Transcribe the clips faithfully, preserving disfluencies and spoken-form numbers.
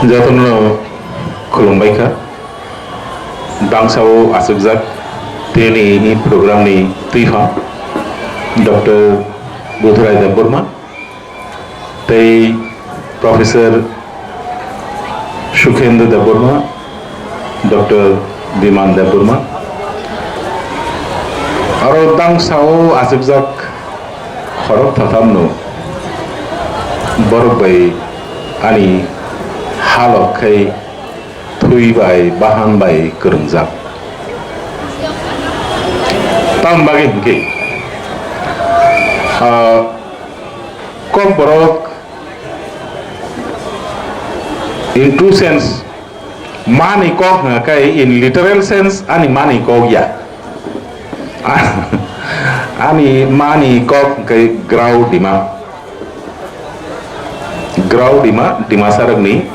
Jotono khulumbai kha. Dangsao achukjak tini programni twiphang Doctor Budhurai Debbarma tei Professor Sukhendra Debbarma, Doctor Biman Debbarma. Aro dangsao achukjak khorok thathamno borok bai ani halok khai thwi bai bahan bai kwrwngjak. Tamni bagwi hinkhe, ah, Kokborok in true sense mani kok hwnka khe in literal sense ani mani kok ya. Ani mani kok hwnkhe grao dima. Grao dima, Dimasarokni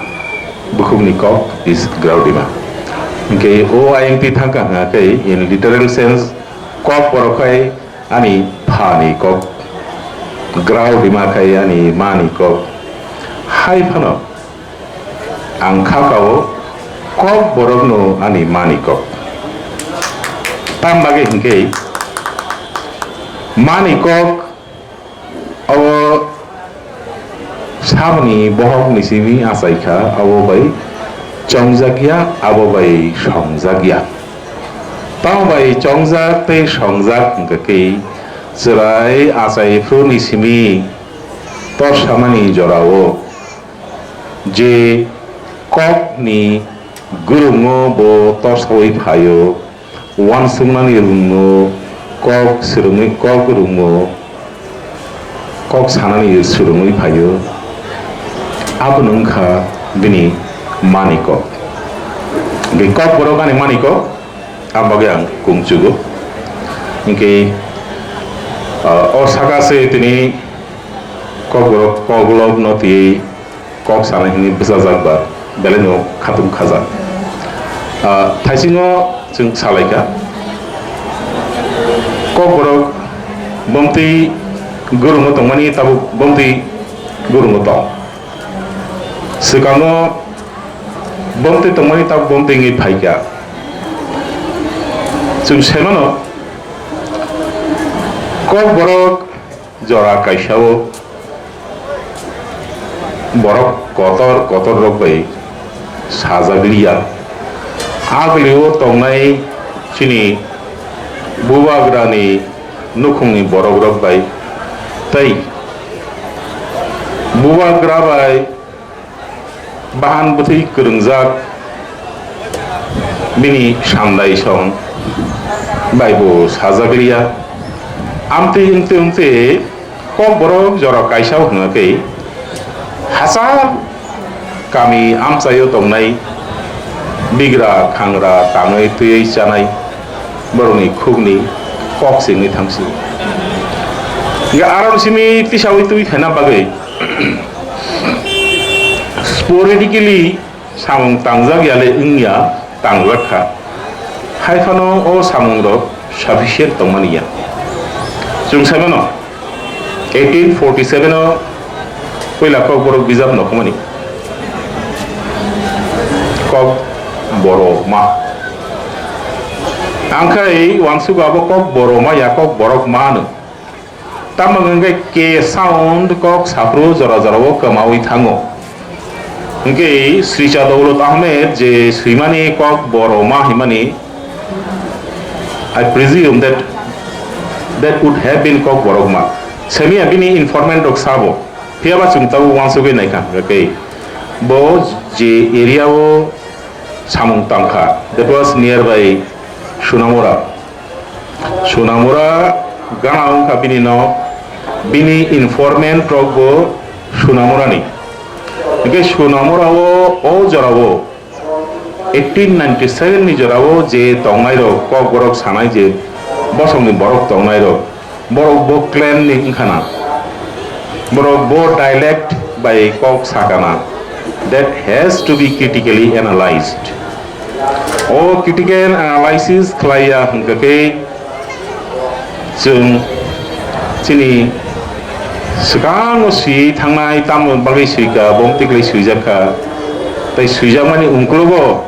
bukhukni kok is grao dima. Hinkhe o ayang twi thangkha hwnka khe in literal sense kok borok khai ani phani kok. Grao dima khai ani mani kok. Hai phano ang kha kao kok borokno ani mani kok. Tam bagwi hinkhe mani kok abo saboni bohokni simi achai kha, abo bai chongjak ya, abo bai songjak ya. Tamo bai chongjak tei songjak hwnkha khe chwrai achai phuruni simi torsamani jorao je kokni gurungo bo torsaui phaio, uansukmani rungno kok swrwngwi kok rungo, kok sanani swrwngwi phaio, abono wngkha bini mani kok. Hwnkhe kok borok ani mani kok, aboni bagwi ang kung chugo. Hwnkhe, ah, o saka se tini kok borok kok lobno twiwi kok sanai hwnwi bwchajak ba belai no khatung khajak. Ah, thaisingo chwng salaikha, kok borok bomtwi gurungo tongmani tabuk bomtwi gurungo tong. Swkango bomtwi tongmani tabuk bomtwi wngwi phaikha. Chwng saimano kok borok jora kaisao borok kotor kotor rok bai sajak liya. Agulio tongnai chini bubagrani nukhungni borok rok bai tei bubagra bai bahan bwthwi kwrwngjak bini sandai song bai bo sajak liya. Amtwi wngtwi wngtwi kok borok jora kaisa hwnkha khe hachal kami amchaio tongnai bigra khangra tangwi twiwi chanai borokni khukni kok singwi thangsi. Hwnkhe aro simi tisaui twi khaina bagwi sporadically samung tangjak ya le wngya, tangjak kha. Hai phano o samung rok sufficient tongmani ya. Chwng sai mano, eighteen forty seven o puila Kokborok bijap nokhomani. Kok Boroma. Ang khai uansuk abo Kok Boroma ya Kok Borok ma hwno. Tamo hwnkhe K sound kok saphuru jora jorao kwmaui thango. Hwnkhe Sri Cha Daulat Ahmed je swimani Kok Boroma himani, I presume that that would have been Kok Borokma. Semiya bini informant rok sabo. Phiyaba chwng tabuk uansugwi naikha hwnkhe bo je area o samung tangkha, that was nearby Sunamura. Sunamura gana wngkha bini nok, bini informant rok bo Sunamura ni. Hwnkhe Sunamura o, o jora o eighteen ninety seven ni jora o je tongnai rok, Kokborok sanai je bosong ni borok tongnai rok, borok bo clan ni wngkha na. Borok bo dialect bai kok sakana. That has to be critically analyzed. O critical analysis khlaiya hwnkha khe chwng chini swkango swi thangnai, tamo bagwi swika, bo tiklai swijak kha. Tei swijakmani ungkulugo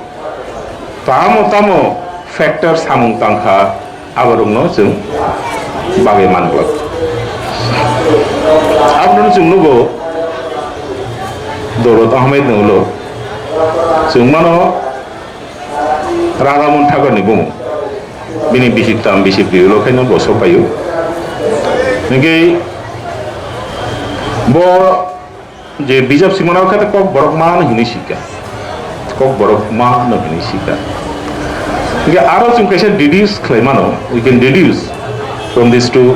tamo tamo factor samung tangkha, aborokno chwng bagwi manglak. Abono chwng nugo, Dawlat Ahmedni ulo chwng mano Radhamon Thakurni bumung. Bini bisi tam bisi bwrwi ulo khaino bo sokpaio. Hwnkhe bo je bijap simano khe kok borok ma no hinwi sikha. Kok borok ma no hinwi sikha. Hwnkhe aro chwng kaisa deduce khlai mano, we can deduce from these two,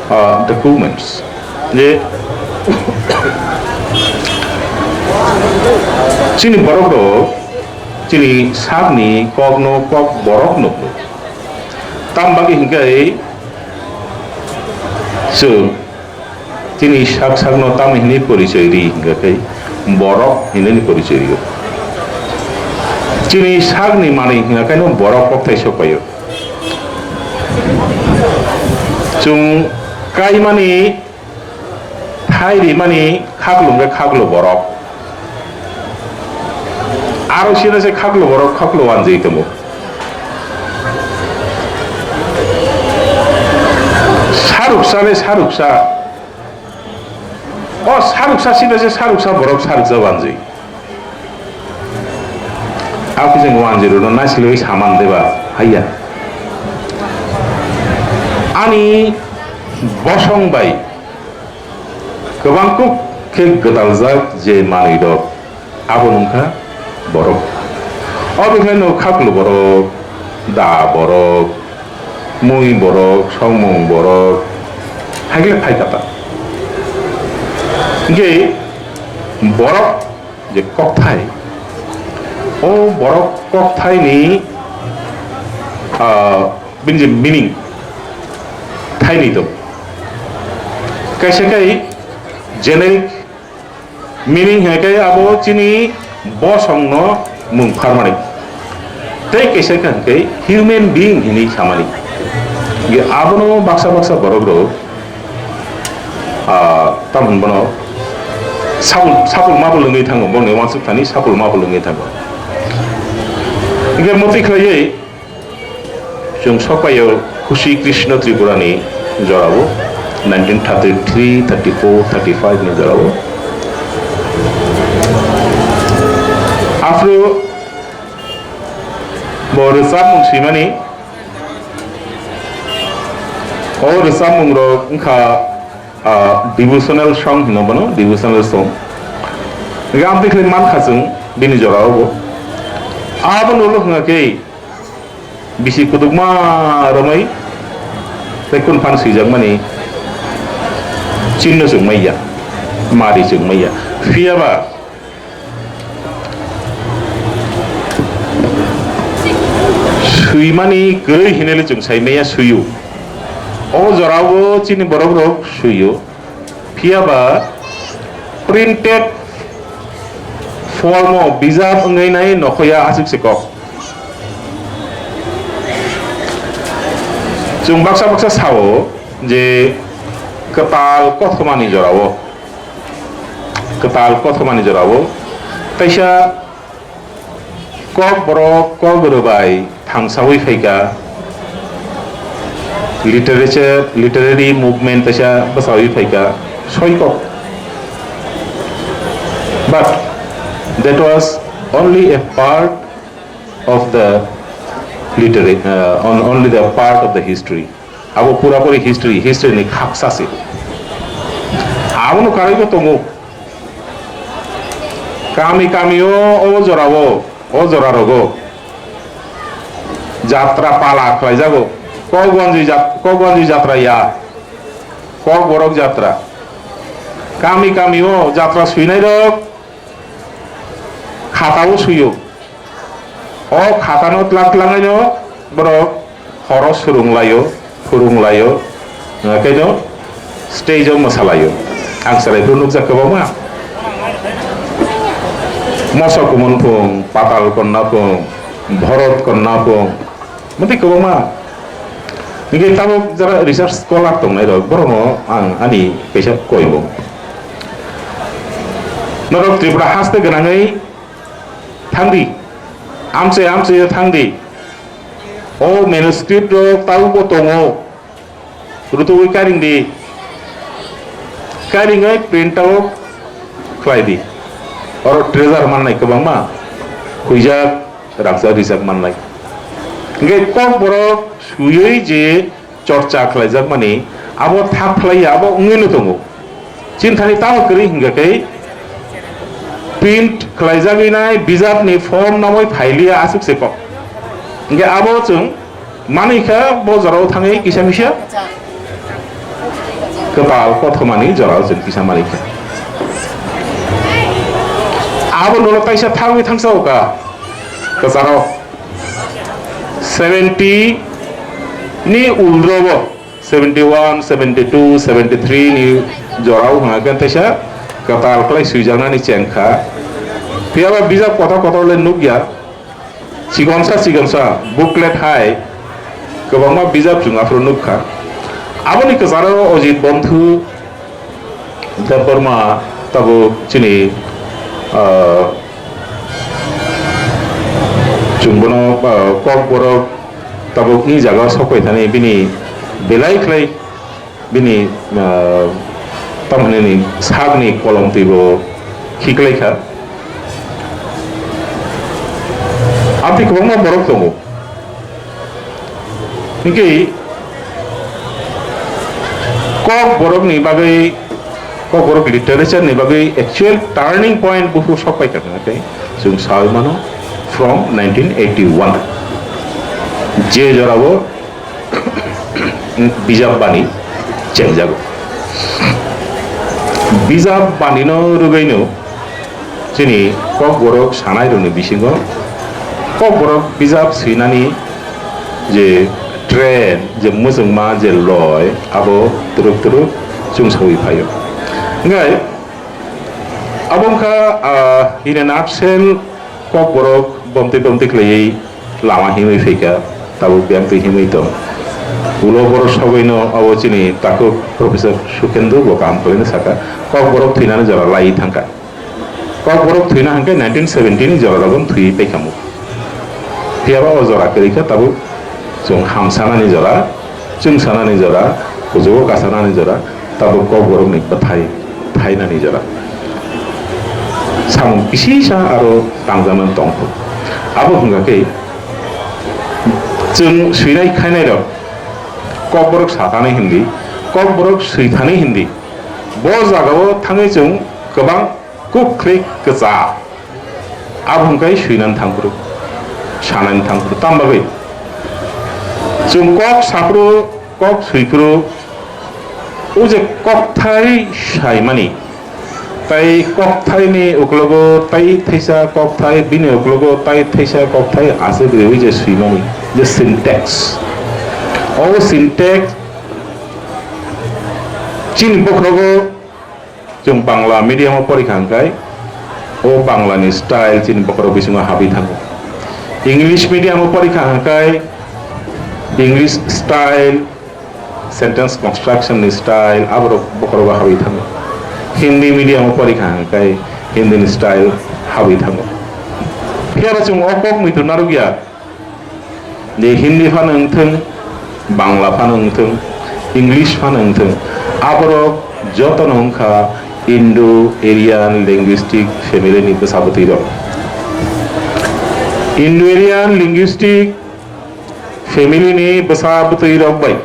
uh, documents. Je chini borok rok, chini sakni kokno kok borok nukgo. Tam bagwi hwnkhe chwng chini sak sakno tamo hinwi porichoi ri hwnkhe borok hinwi porichoi rio. Chini sakni manwi hwnkhe borok kokthai sokpaio. Chwng kaimani thai rimani khaklo hwnkhe khaklo borok. Aro sino se khaklo borok khaklo wanjwi tongo. Saruksa le saruksa. O saruksa sino se saruksa borok saruksa wanjwi. Ako jeng wanjwi rwno naisilwi saman deba haiya. Ani bosong bai kwbang kuk khe gwdaljak je manwi rok, abo wngkha borok. Obo khe no khaklu borok, da borok, mui borok, songmung borok, haikhe phai kata. Hingke borok je kokthai, o borok kokthai ni, ah, bini je meaning thai ni tong. Kaisa kai generic meaning hai kai abo chini bosong no mung pharmani. Tei kaisa kai hingke human being hinui samani. Ge abono baksa baksa borok rok, ah, tamoni bono sapul, sapul mapul wngwi thango, bongni uansuk thani sapul mapul wngwi thango. Hingke motwi khlaiwi chwng sokpaio Khushi Krishna Tripurani jorao nineteen thirty-three, thirty-four, thirty-five ni jorao. Aphuru bo rwchapmung swimani, o rwchapmung rok wngkha, ah, devotional song hino bono, devotional song. Hingke amtwi khlai mankha chwng bini jorao bo. Abono ulo hwnga khe bisi kudukma romwi tei kun phan swijakmani chinno chwng maiya, mari chwng maiya. Phiya ba swimani kwrwi hinwi le chwng sai maya, swio. O jorao chini borok rok swio. Phiya ba printed form o bijap wngwi nai nokhoya aswk se kok. Chwng baksa baksa sao je kwtal kothomani jorao. Kwtal kothomani jorao kaisa Kokborok, Kokborok bai thangsawi phaikha, literature, literary movement kaisa bwchawi phaikha, soi kok. But that was only a part of the literary, uh, on, only the part of the history. Abo purapuri history, history ni khaksa se. Abono karwi bo tongo. Kami kami o, o jora o, o jora rogo jatra pala khlai jago. Kokwanjwi jat-, Kokwanjwi jatra ya. Kokborok jatra. Kami kami o jatra swinai rok khata o swi o. O khatano twlang twlangwi no borok horo swrwng lai-o, phwrwng lai-o, hwnkhe no stage o mwsa lai-o. Ang chwrai phuru nukjak kwbangma. Mosok Kumun phung, Patal Konna phung, Bharat Konna phung, motwi kwbangma. Hingke tabuk jara research scholar tongnai rok, borokno ang ani kaisa koimung. Norok Tripura haste gwnangwi thangdi, amchai amchai thangdi. O manuscript rok tabukbo tongo, rutugwi karingdi, karingwi print out khlaidi. Oro treasure mannai kwbangma, huijak, rangchak rijak mannai. Hingke kokborok suyui je chorcha khlaijakmani, abo thak khlaiya, abo wngwino tongo. Chini thani tamo kwrwi hingkha khe print khlaijagwi nai bijapni form namwi phailiya aswk se kok. Hingkhe abo chwng manwi kha bo jorao thangwi kisa misa kwtal kothomani jorao chwng kisa manwi kha. Abo nolo kaisa thangwi thangsa o ka kwcharo. Seventy ni ulrobo, seventy one, seventy two, seventy three ni jorao hwnga khe teisa kwtal khlai swijaknani chengkha. Phiyaba bijap kotor kotor le nukya, chikonsa chikonsa booklet hai kwbangma bijap chwng aphuru nukha. Aboni kwcharo Ojit Bonthu Debbarma tabuk chini, ah, chwng bono, ah, kokborok tabuk ni jaga o sok pai thani bini belai khlai bini, ah, tamo hinani sakni kolom twibo khiklai kha. Amtwi kwbangma borok tongo. Hinkhe kokborokni bagwi, kokborok literature ni bagwi actual turning point buphuru sok pai kha hwnba khe chwng saui mano from nineteen eighty one, je jorao bijap bani chengjago. Bijap banino rwgwino chini kokborok sanairokni bisingo kokborok bijap swinani je trend, je muchungma, je loi, abo twrwk twrwk chwngsawi phaio. Hingkhai abo wngkha, ah, in a nutshell, kokborok bomtwi bomtwi khlaiwi lama himwi phaikha, tabuk biyang twi himwi tong. Ulo borok sogwino abo chini takhuk Professor Sukhendu bo kaham khlaino sakha, kokborok thwinani jora laiwi thangkha. Kokborok thwina hwnkhe nineteen seventy ni jora rogo thwi paikha mo. Phiyaba o jora kwrwi kha tabuk chwng hamsanani jora, chwngsanani jora, kuchugo kasanani jora, tabuk kokborokni bwthai thainani jora. Samung kisisa aro tangjaknani tongkho. Abo hwnkha khe chwng swinai khainairok kokborok sathani hindi, kokborok swithani hindi. Bo jagao thangwi chwng kwbang kuk khlai kwcha. Abo hwnkhe swinani thangphuru, sanani thangphuru. Tamo bagwi chwng kok saphuru, kok swiphuru, o je kokthai saimani, tai kokthaini uklogo tai thaisa kokthai, bini uklogo tai thaisa kokthai aswk riwi je swimani, je syntax. O syntax chini bokhorogo Chwng Bangla medium o porikha hwnkhe, o Bangla ni style chini bokhorok bisingo habwi thango. English medium o porikha hwnkhe, English style, sentence construction ni style, aborok bokhorogo habwi thango. Hindi medium o porikha hwnkhe, Hindi ni style habwi thango. Phiya ba chwng o kok muitu narwkya. Je Hindi phano wngthwng, Bangla phano wngthwng, English phano wngthwng, aborok jotono wngkha Indo-Aryan linguistic family ni bwsa bwtwi rok. Indo-Aryan linguistic family ni bwsa bwtwi rok bai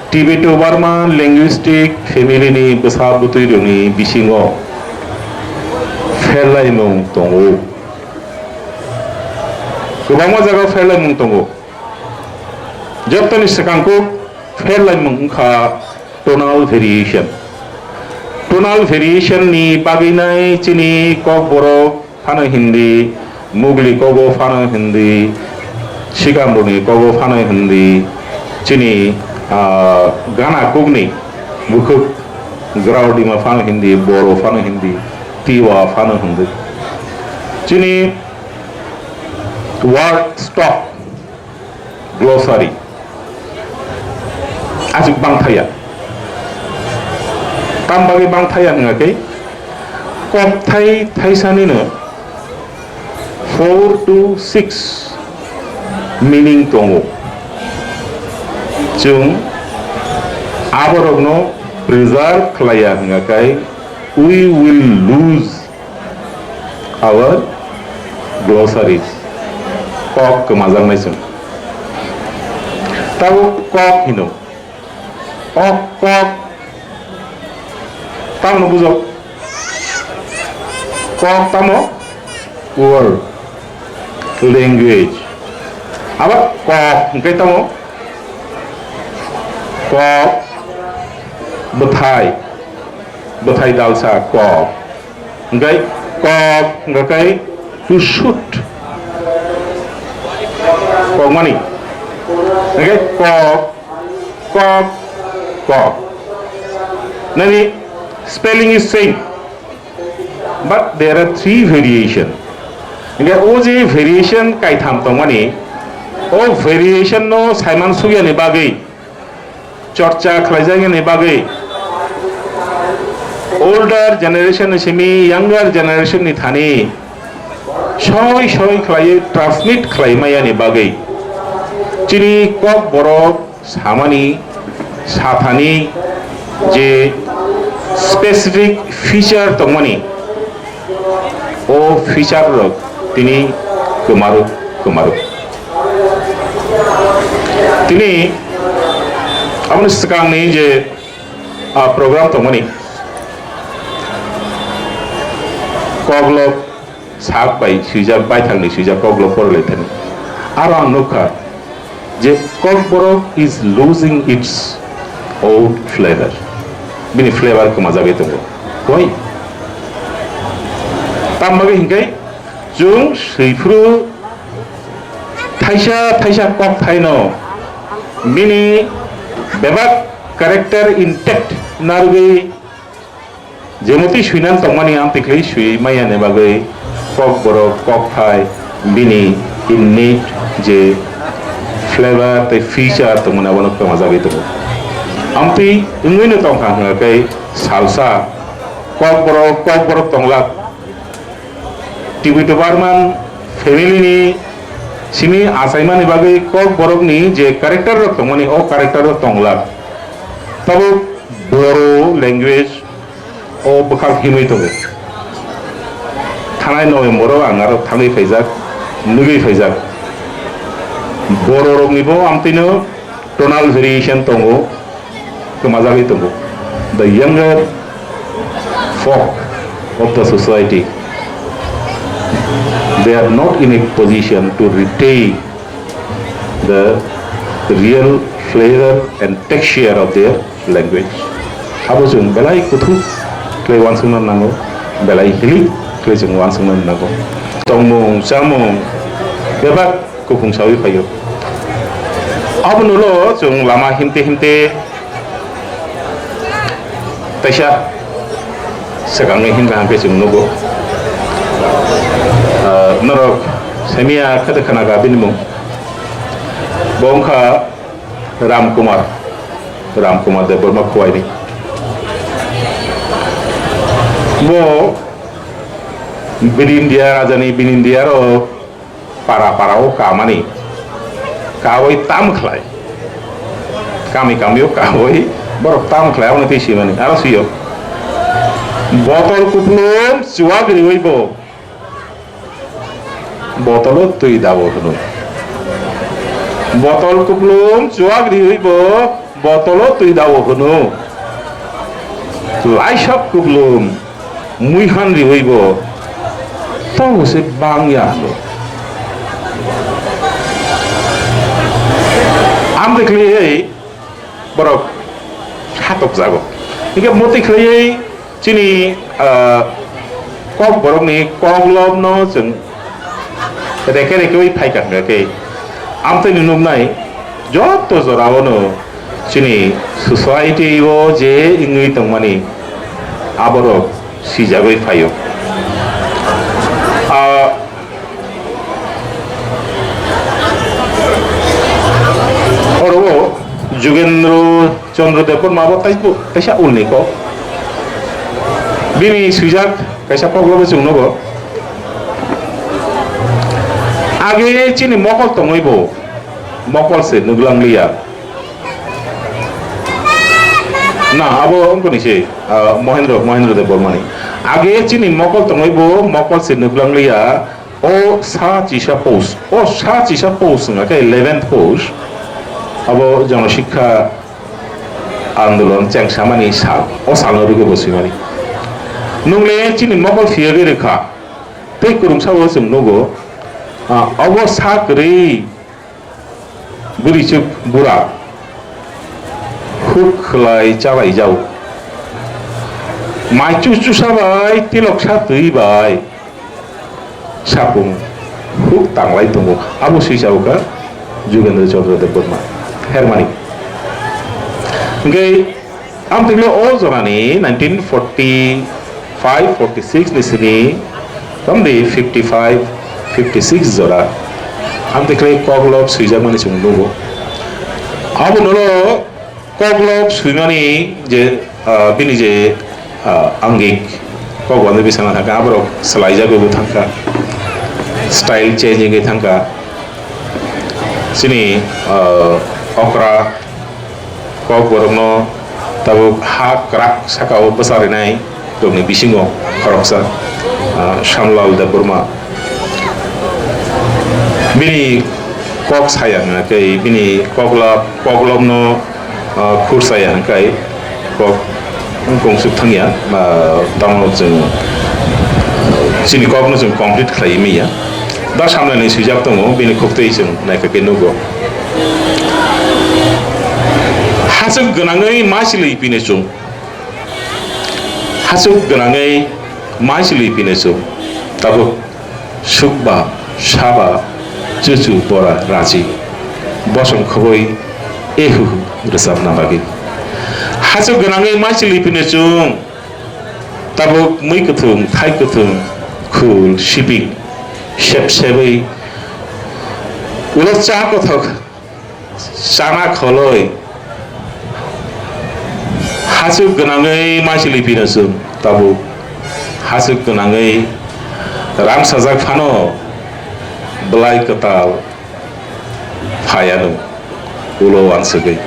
Tibeto-Burman linguistic family ni bwsa bwtwi rokni bisingo pherlaimung tongo. Kwbangma jaga pherlaimung tongo. Jottoni swkangkuk pherlaimung wngkha tonal variation. Tonal variation ni bagwi nai chini Kokborok phano Hindi, Mugli kogo phano Hindi, Sikamruni kogo phano Hindi, chini, ah, Gana kukni bukhuk Graudima phano Hindi, Boro phano Hindi, Tiwa phano Hindi. Chini word stock, glossary, aswk bangthaya. Tam bagwi bangthaya hwnga khe, kokthai thaisanino four to six meaning tongo. Chwng aborokno preserve khlaiya hwnkha khe, we will lose our glossaries. Kok kwmajaknai chwng. Tabuk kok hino. O kok tamno bujok? Kok tamo? Word. Language. Abo kok hwnkhe tamo? Kok bwthai. Bwthai dalsa kok. Hwnkhe kok hwnkhe to shoot. Kokmani. Hwnkhe kok, kok, kok. Nini spelling is same, but there are three variation. Hwnkhe o je variation kaitham tongmani, o variation no saiman sukyani bagwi, chorcha khlaijaknani bagwi older generation ni simi younger generation ni thani soi soi khlaiwi transmit khlai mayani bagwi chini Kokborok samani sathani je specific feature tongmani, o feature rok tini kwmaruk kwmaruk. Tini aboni swkangni je, ah, program tongmani, Kokborok sak bai swijak, baithangni swijak Kokborok porlaithani. Aro ang nukha, je Kokborok is losing its old flavor. Bini flavor kwmajagwi tongo. Why? Tamo bagwi hinkhe chwng swiphru thaisa thaisa kokthaino bini bebak character intact narwgwi jemoti swinan tongmani amtwi khlai swi maya ni bagwi Kokborok, kokthai, bini innate je flavor tei feature tongmani abono kwmajagwi tongo. Amtwi wngwino tongkha hwnkha khe salsa Kokborok, Kokborok tonglak. Tibito Barman family ni simi achaimani bagwi Kokborokni je character rok tongmani, o character rok tonglak. Tabuk Boro language o bwkhak himwi tongo. Thanai November o ang aro thangwi phaijak, nugwi phaijak. Bororokni bo amtwino tonal variation tongo, kwmajagwi tongo. The younger folk of the society, they are not in a position to retain the real flavor and texture of their language. Abo chwng belai kuthuk khlai uansukna nango, belai hilik khlai chwng uansukna nango. Tongmung, chamung, bebak kuphung sawi phaio. Abono lo chwng lama himte himte Teisa swkangni himkha hwnkhe chwng nugo. Ah, norok saimanya khe tei khna kha bini mung. Bo wngkha Ram Kumar, Ram Kumar Debbarma Khuaini. Bo bini India rajani, bini India ro para para o kamani kawi tam khlai, kami kami o kawi borok tam khlai, aboni twi simani aro sio botol kuplung chuwak riwi bo botolo twi dao hwno. Botol kuplung chuwak riwi bo botolo twi dao hwno. Laisok kuplung muihan riwi bo tongo se bang ya hwno. Amtwi khliwi borok khatokjago. Hingke motwi khliwi chini, ah, kok borokni kok lobno chwng reke rekewi phaikha hingkhe amtwini nuknai joto jorao no chini society o je wngwi tongmani aborok swijagwi phaio. Ah, oro o Jugendro Chandra Debbarma bo taibo kaisa ulni kok. Bini swijak kaisa kok lobo chwng nogo. Age chini mokol tongwi bo mokol se nuklangliya. Na, abo wngkoni se, ah, Mohendro, Mohendro Debbarmani. Age chini mokol tongwi bo mokol se nuklangliya. O sa chisa post, o sa chisa post wngkha khe eleventh post. Abo jonosikha andolon chengsamani sal, o salno rwgwi bo swimani. Nungle chini mokol phiyogwi rwkha. Tei kwrwngsa o chwng nugo, ah, obo sa kwrwi bwrwichwk bura huk khwlai chalaijao. Mai chu chusa bai, tiloksa twi bai sapung huk tanglai tongo. Abo swijao kha Jugendra Chandra Debbarma, Hermani. Hwnkhe Amtwkle o jorani nineteen forty-five forty-six ni simi tamni fifty-five fifty-six jora. Amtwkle koklop swijakmani chwng nugo. Abono koklop swimani je, ah, bini je, ah, angik kok wngwi bisana thangkha, aborok swlaijagwi bo thangkha, style change wngwi thangkha. Chini, ah, okra Kokborokno tabuk ha kwrak saka-o bwcharinai rokni bisingo khoroksa, ah, Shyamlal Debbarma. Bini kok saya hwnkhe, bini koklop, koklopno, ah, khur saya hwnkhe kok wngkong suk thangya, ah, tamo chwng chini kokno chwng complete khlaiwi manya. Da samlainwi swijak tongo, bini khuktwi chwng naikha khe nugo. Hachwk gwnangwi maichwlwi pine chwng. Hachwk gwnangwi maichwlwi pine chwng. Tabuk sukba, saba, chuchu, bora, raji. Bosong khoboi ehuhu rwchapna bagwi. Hachwk gwnangwi maichwlwi pine chwng. Tabuk mui kwthwng, thai kwthwng, khul, sibing, sep sebwi ulo cha kothok chana kholoi hachwk gwnangwi maichwlwi pino chwng tabuk hachwk gwnangwi rang sajak phano bwlai kwtal phaiano ulo uansugwi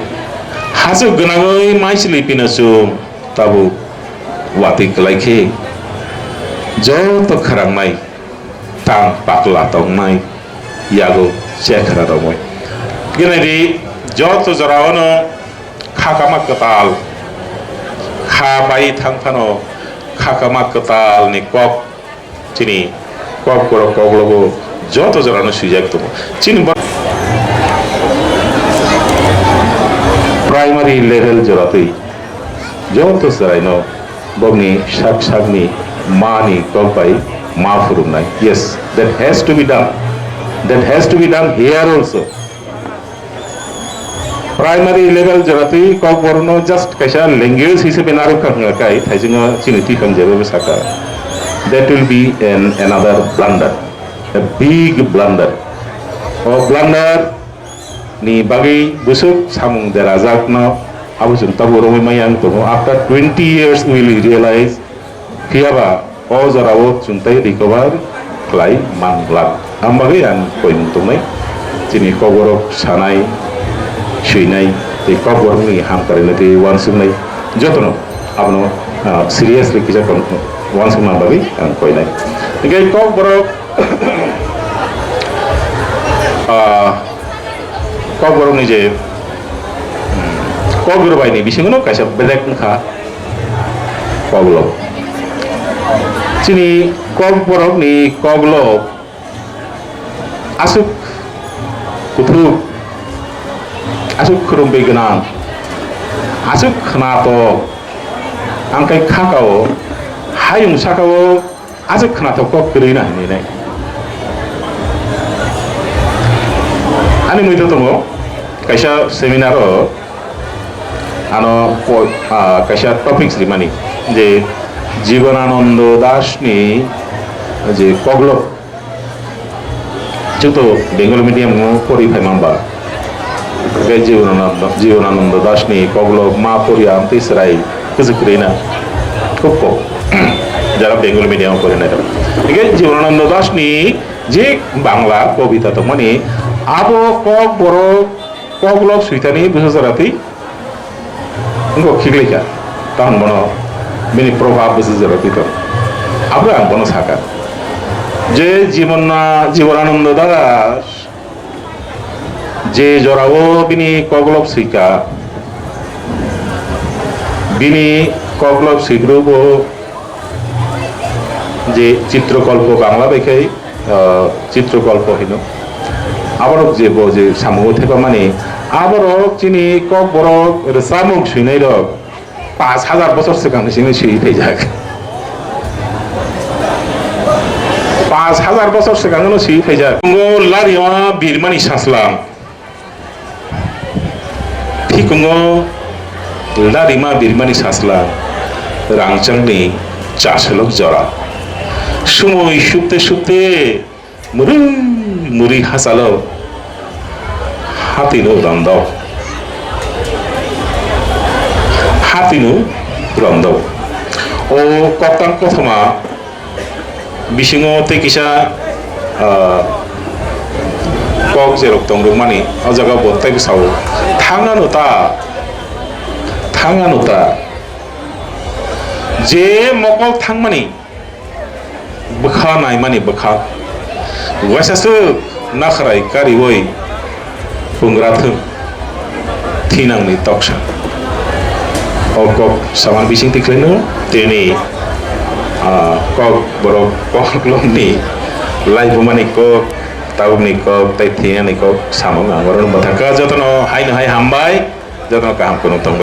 hachwk gwnangwi maichwlwi pino chwng tabuk watwi kwlai khe joto khwrangnai tang pakla tongnai yago chekhra romwi. Gwnangdi joto jorao no khakama kwtal kha bai thang phano khakama kwtal ni kok chini kok borok koklogo joto jorano swijak tongo. Chini bo-, primary level joratwi joto chwraino bokni sak sakni mani kok bai ma phurumnai. Yes, that has to be done. That has to be done here also. Primary level joratwi kokborokno just kaisa language hisabe narwk kha hwnga kai thaisingo chini twiphang jeba bwsakha. That will be an another blunder, a big blunder. O blunder ni bagwi bwswk samung derajakno abo chwng tabuk romwi maya wng tongo. After twenty years we will realize Phiyaba o jorao chwng tei recover khlai man glak. Ang bagwi ang koimung tongnai. Chini kokborok sanai, swinai tei kokborokni hamkaraino tei uansuknai jotono abono, ah, seriously kisa tong-, uansukna bagwi ang koinai. Hingkhe kokborok, ah, kokborokni je, hmm, kok rwbaini bisingono kaisa bedek wngkha. Koklop. Chini kokborokni koklop aswk kuthuk, aswk khwrwngwi gwnang, aswk khwnatok, ang khe khakao, hayung sakao aswk khwnatok kok kwrwi na hinwi nai. Ani muitu tongo kaisa seminar o, ano po-, ah, kaisa topics rimani je Jibananando Das ni je koklop, joto Bengali medium o pori phaima ba, hwnkhe Jibananando, Jibananando Das ni koklop ma pori amtwi chwrai kwchwk kwrwi na khub kok jara Bengali medium o pori nai rok. Hwnkhe Jibananando Das ni Je Bangla kobita tongmani, abo Kokborok, Koklop switani bwsa jora twi wngkok khiklaikha, tamo bono bini probhab bwsa jora twi tong. Abo ang bono sakha je Jibonna-, Jibanananda Das je jorao bini Koklop swikha, bini Koklop swikrubo je Chitrokolpo Bangla bai khai, ah, Chitrokolpo hino. Aborok je bo je samungo thepamani, aborok chini Kokborok rwchapmung swinairok paanch hajar bochor swkangni simi swi phaijak. Paanch hajar bochor swkangno swi phaijak. Ngo Larima Birmani Saslam. Thikungo Larima Birmani Sasla rangchakni chaselok jora. Sumui sukte sukte mwrwi mwrwi hachalo hatino rondok. Hatino rondok. O koktang kothoma bisingo tei kisa, ah, kok jerok tongrokmani, o jaga bo tei bwsao, "Thang ano ta, thang ano ta." Je mokol thangmani bwkha naimani bwkha, waisa swk nakhrai kariui pungra thung, thinangni toksa. O kok saman bising tikhlaino tini, ah, Kokborok, Koklopni laibumani kok, tabukni kok, tei thinani kok samung ang oro mwthangkha. Jotono haino hai hambai, jotono kaham kheno tongbai.